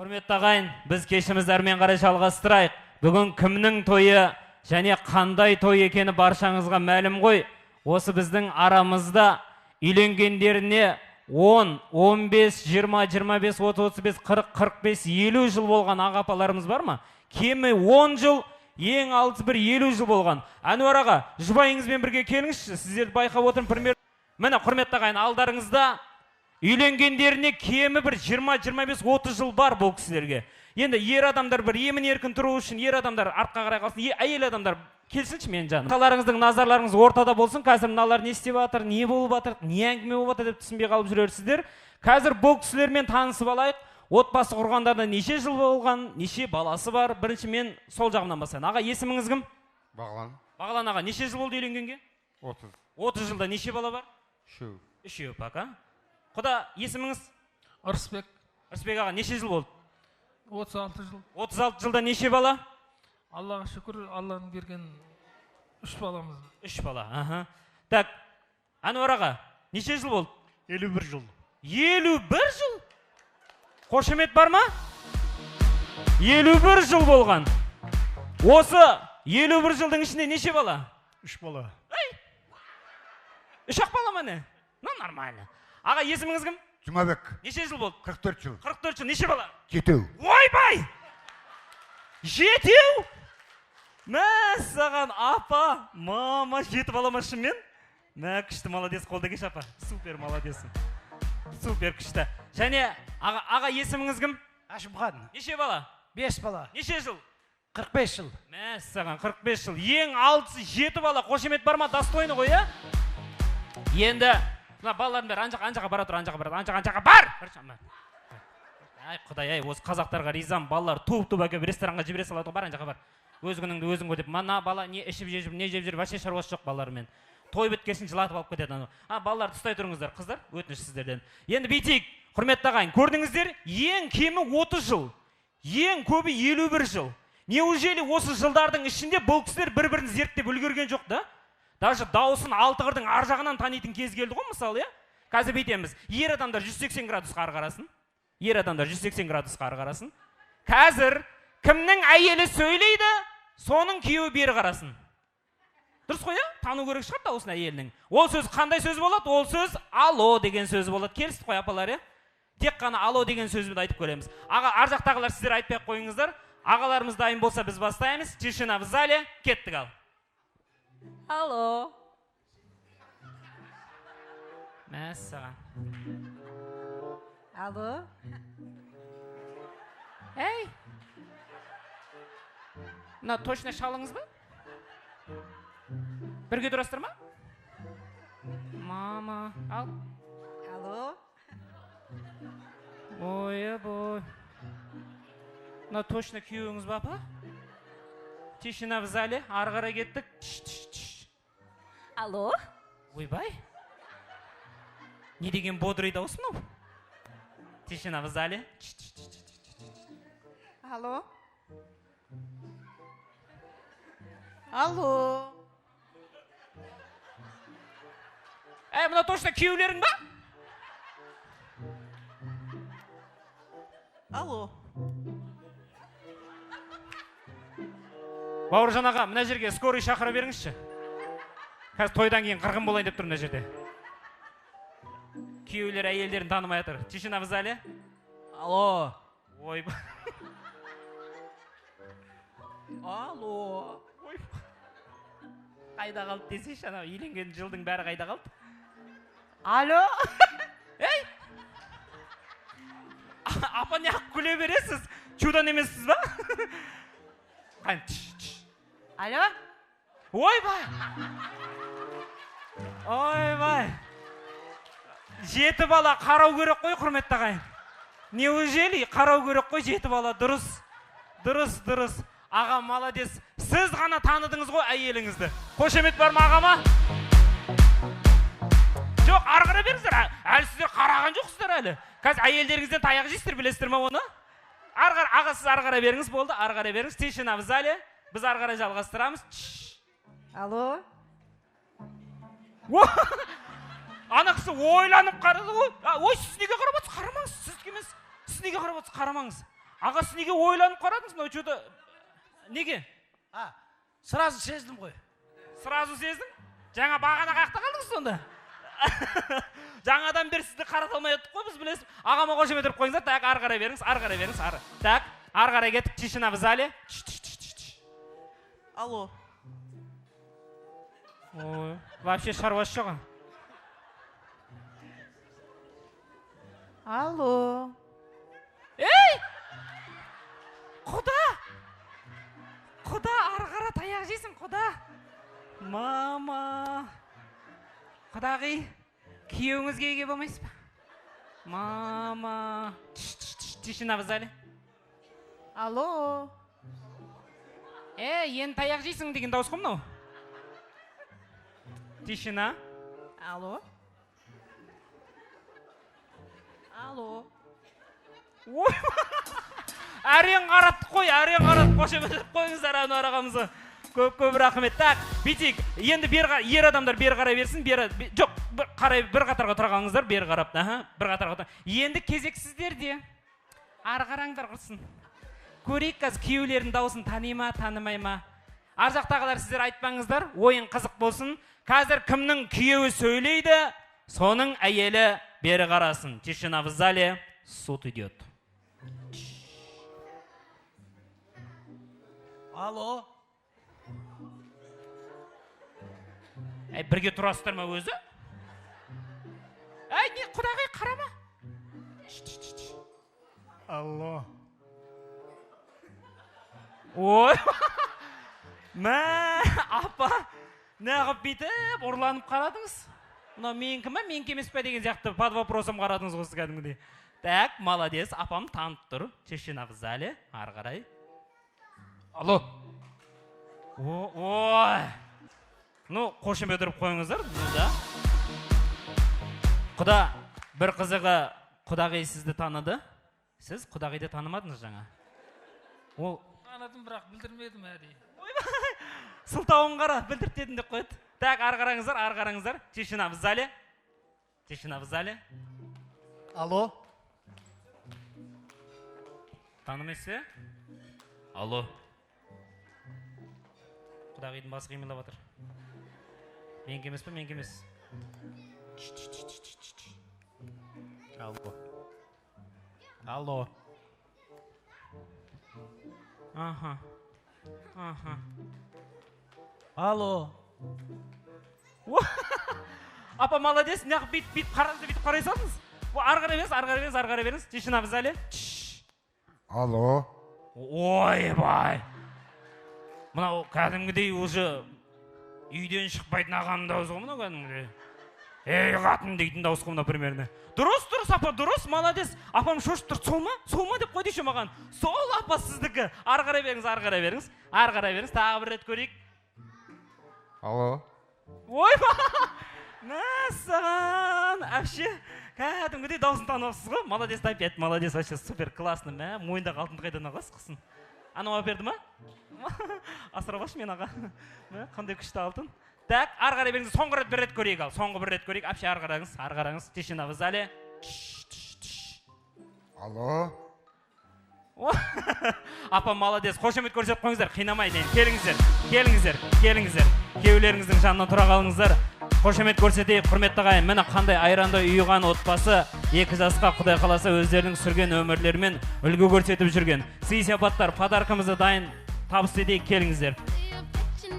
Құрметті ағайын, біз кешімізді әрмен қарай жалғастырайық. Бүгін кімнің тойы және қандай той екені баршаңызға мәлім ғой. Осы біздің арамызда үйленгендеріне 10, 15, 20, 25, 30, 35, 40, 45, 50 жыл болған аға апаларымыз бар ма? Кемі 10 жыл, ең алты бір 50 жыл болған. Әнуар аға, жұбайыңызбен бірге келіңізші, сіздерді байқап отырмын. Пример. Міне, құрметті ағайын, алдарыңызда үйленгендеріне кемі бір 20, 25, 30 жыл бар бұл кісілерге. Енді ер адамдар бір емін еркін тұру үшін ер адамдар артқа қарай қалсын, әйел адамдар келсінші менің жаным. Назарларыңыздың назарларыңыз ортада болсын. Қазір мыналар не істеп жатыр, не болып жатыр, не әңгіме болып жатыр деп түсінбей қалып жүрерсіздер. Қазір бұл кісілермен танысып алайық. Отбасы құрғандарына неше жыл болған, неше баласы бар. Бірінші мен сол жағымнан бастайын. Аға, есіміңіз кім? Бағлан. Бағлан аға, неше жыл болды үйленгенге? 30. 30 жылда неше бала бар? Үшеу. Үшеу пока. Құда, есіміңіз? Ырысбек. Ырысбек аға, неше жыл болды? 36 жыл. 36 жылда неше бала? Аллаға шүкір, Алланың берген 3 баламыз. 3 бала, аха. Так, Әнуар аға, неше жыл болды? 51 жыл. 51 жыл? Қошемет бар ма? 51 жыл болған. Осы 51 жылдың ішінде неше бала? 3 бала. Ей! 3-ақ бала ма не? Ну, нормально. Аға, есіміңіз кім? Жұмабек. Неше жыл болды? 44 жыл. 44 жыл, неше бала? 7. Ойбай! 7? Мәссаған, апа, мама, 7 бала ма шынымен? Мә, күшті, молодец, қолды кеш апа. Супер, молодецсің. Супер, күшті. Және аға, аға есіміңіз кім? Әшімхан. Неше бала? 5 бала. Неше жыл? 45 жыл. Мәссаған, 45 жыл. Ең алтысы 7 бала. Қошемет бар ма? Достойны ғой, иә? Енді мына балалардың бәрі ан жаққа, ан жаққа бара тұр, ан жаққа бара, ан жаққа, ан жаққа бар. Ай, құдай ай, осы қазақтарға ризамын. Балалар туып-туып әкеліп ресторанға жібере салады ғой, бар ан жаққа бар. Өз күніңді өзің көр деп. Мына бала не ішіп жеп жүр, не жеп жүр, вообще шаруасы жоқ балалармен. Той біткесін жылатып алып кетеді анау. А, балаларды ұстай тұрыңыздар, қыздар, өтініш сіздерден. Енді бүйтейік, құрметті ағайын, көрдіңіздер, ең кемі 30 жыл, ең көбі 51 жыл. Неужели осы жылдардың ішінде бұл кісілер бір-бірін зерттеп үлгерген жоқ да? Даже дауысын алты қырдың ар жағынан танитын кез келді ғой, мысалы, иә? Қазір бүйтеміз. Ер адамдар 180 градусқа ары қарасын. Ер адамдар 180 градусқа ары қарасын. Қазір кімнің әйелі сөйлейді, соның күйеуі бері қарасын. Дұрыс қой, иә? Тану керек шығар дауысын әйелінің. Ол сөз қандай сөз болады? Ол сөз алло деген сөз болады. Келістік қой, апалар, иә? Тек қана алло деген сөзді айтып көреміз. Аға, ар жақтағылар сіздер айтпай ақ қойыңыздар. Ағаларымыз дайын болса біз бастаймыз. Тишина в зале. Кеттік ал. Алло. Мәссаған. Алло. Ей. Мына точно шалыңыз ба? Бірге тұрасыздар ма? Мама, ал. Алло. Ой, бой. Мына точно күйеуіңіз ба, апа? Тишина в зале, ары қарай кеттік. Тш, тш, тш. Алло. Ойбай. Не деген бодрый дауыс мынау? Тишина в зале. Тш, тш, тш, тш, тш, тш. Алло. Алло. Әй, мынау точно күйеулерің ба? Алло. Бауыржан аға, мына жерге скорый шақыра беріңізші. Қазір тойдан кейін қырғын болайын деп тұр мына жерде. Күйеулер әйелдерін танымай жатыр. Тишина в зале. Алло. Ой. Алло. Ой. Қайда қалды десейші, анау үйленген жылдың бәрі қайда қалды? Алло. Ей! Апа, неғып күле бересіз? Чудан емессіз ба? Қане, тш, тш. Алло. Ойбай! Ойбай! 7 бала қарау керек қой, құрметті ағайын. Неужели қарау керек қой 7 бала? Дұрыс, дұрыс, дұрыс. Аға, молодец. Сіз ғана таныдыңыз ғой әйеліңізді. Қошемет бар ма ағама? Жоқ, ары қарай беріңіздер. Әлі сіздер қараған жоқсыздар әлі. Қазір әйелдеріңізден таяқ жейсіздер, білесіздер ма оны? Ары қарай, аға, сіз ары қарай беріңіз, болды, ары қарай беріңіз. Тишина в зале. Біз ары қарай жалғастырамыз. Тш. Алло. О! Ана кісі ойланып қарады ғой. Ой, сіз неге қарап отырсыз? Қарамаңыз, сіздікі емес. Сіз неге қарап отырсыз? Қарамаңыз. Аға, сіз неге ойланып қарадыңыз мынау че то? Неге? А, сразу сездім ғой. Сразу сездің? Жаңа бағана қаяқта қалдыңыз сонда? Жаңадан бері сізді қарата алмай отырдық қой біз, білесіз. Ағама қошемет беріп қойыңыздар. Так, ары қарай беріңіз, ары қарай беріңіз, ары. Так, ары қарай кеттік. Тишина в зале. Тш, тш, тш, тш, тш. Алло. Ой, вообще шаруасы жоқ. Алло. Ей! Құда! Құда, ары қара таяқ жейсің, құда. Мама. Құдағи, күйеуіңізге еге болмайсыз ба? Мама. Тш, тш, тш, тишина в зале. Алло. Е, енді таяқ жейсің деген дауыс қой мынау. Тишина. Алло. Алло. Ой, әрең қараттық қой, әрең қараттық. Қошемет қойыңыздар Әнуар ағамызға. Көп көп рахмет. Так, бүйтейік. Енді бері ер адамдар бері қарай берсін, бері жоқ, бір қарай, бір қатарға тұра қалыңыздар, бері қарап. Аха, бір қатарға тұра. Енді кезек сіздерде. Ары қараңдар құрсын. Көрейік қазір күйеулердің дауысын тани ма, танымай ма. Ар жақтағылар сіздер айтпаңыздар, ойын қызық болсын. Қазір кімнің күйеуі сөйлейді, соның әйелі бері қарасын. Тишина в зале, суд идет. Алло. Әй, бірге тұрасыздар ма өзі? Әй, не, құдағи, қарама. Алло. Ой, мә, апа, неғып бүйтіп ұрланып қарадыңыз? Мынау менікі ма, менікі емес пе деген сияқты под вопросом қарадыңыз ғой сіз кәдімгідей. Так, молодец, апам танып тұр. Тишина в зале, ары қарай. Алло. Ой. Ну, қошемет ұрып қойыңыздар, ну да. Құда, бір қызығы, құдағи сізді таныды. Сіз құдағиды танымадыңыз жаңа. Ол таныдым, бірақ білдірмедім әдейі. Ойбай, сылтауын қара, білдірт дедім деп қояды. Так, ары қараңыздар, ары қараңыздар. Тишина в зале. Тишина в зале. Алло. Танымайсыз? Алло. Құдағидің басы қимылдап жатыр. Менікі емес пе, менікі емес. Алло. Алло. Аха. Аха. Алло. Апа, молодец, неғып бүйтіп бүйтіп қараңыз, бүйтіп қарай салдыңыз. Ары қарай беріңіз, ары қарай беріңіз, ары қарай беріңіз. Тишина в зале. Алло. Ойбай. Мынау кәдімгідей уже үйден шықпайтын ағамның дауысы ғой мынау кәдімгідей. Ей, қатын дейтін дауыс қой мынау примерно. Дұрыс, дұрыс, апа, дұрыс, молодец. Апам шошып тұр, сол ма? Сол ма деп қойды еще маған. Сол апа сіздікі. Ары қарай беріңіз, ары қарай беріңіз. Ары қарай беріңіз, тағы бір рет көрейік. Алло. Ойбай! Мәссаған! Әпше, кәдімгідей дауысын танып алыпсыз ғой. Молодец, опять, молодец, вообще супер, классно. Мә, мойындағы алтынды қайдан аласыз қысын? Анау алып берді ма? Асырап алшы мен аға. Мә, қандай күшті алтын. Так, ары қарай беріңіз. Соңғы рет бір рет көрейік ал. Соңғы бір рет көрейік. Әпше, ары қараңыз, ары қараңыз. Тишина в зале. Алло. Апа, молодец. Қошемет көрсетіп қойыңыздар, қинамайды енді. Келіңіздер, келіңіздер, келіңіздер. Күйеулеріңіздің жанына тұра қалыңыздар. Қошемет көрсетейік, құрметті ағайын. Міне қандай айрандай ұйыған отбасы, екі жасқа Құдай қаласа өздерінің сүрген өмірлерімен үлгі көрсетіп жүрген. Сый-сияпаттар, подаркамызды дайын табыс етейік, келіңіздер.